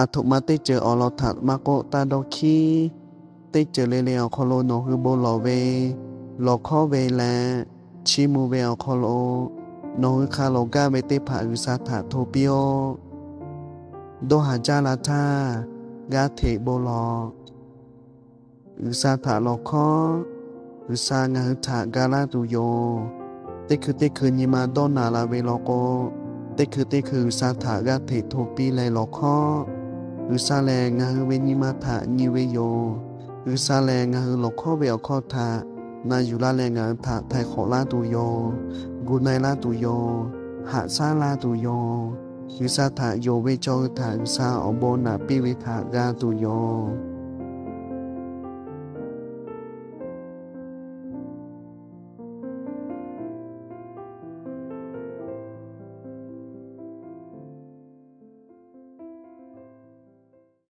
Aˬ htoꞈ ma teˇ ceuˬ awˬ lawn htaꞈ maˇ k'oˆ, taˇ dawˇ hkiˉ. Teˇ ceuˬ le le awˬ hk'aw lo nawˬ hui bon lawˬ ve, lawˬ hkawˉ ve leh chiˇ mvuh ve awˬ hk'aw lo, nawˬ hui hk'a lawˬ gaˇ ve teˇ hpaˍ G'uiˬsha htaꞈ hto piˇ-oˆ. Dawˇ haˍ jaˇ la htaˇ, g'aˇ hteꞈ bon lawˬ. G'uiˬsha htaꞈ lawˬ hkawˉ. G'uiˬsha ngaˬ hui htaꞈ ga laˇ tuˬ yoˬ. Teˇ hkui teˇ hkui nyi ma dawˇ naˬ la ve law k'o, teˇ hkui teˇ hkui G'uiˬsha htaꞈ g'aˇ hteꞈ hto piˇ leh lawˬ hkawˉ. G'uiˬsha lehˬ ngaˬ hui ve nyi ma htaꞈ nyi ve yoˬ. G'uiˬsha lehˬ ngaˬ hui lawˬ hkawˉ ve awˬ hkawˇ htaꞈ na yuˬ laˇ leh ngaˬ hui htaꞈ htaiˍ hk'awꞈ laˇ tuˬ yoˬ. Gu na-e laˇ tuˬ yoˬ. Haꞈ shaˉ laˇ tuˬ yoˬ. G'uiˬsha htaꞈ yonˍ ve chaw hui htaꞈ G'uiˬsha awˬ bon naꞈ piˇ ve htaꞈ g'a tuˬ yoˬ.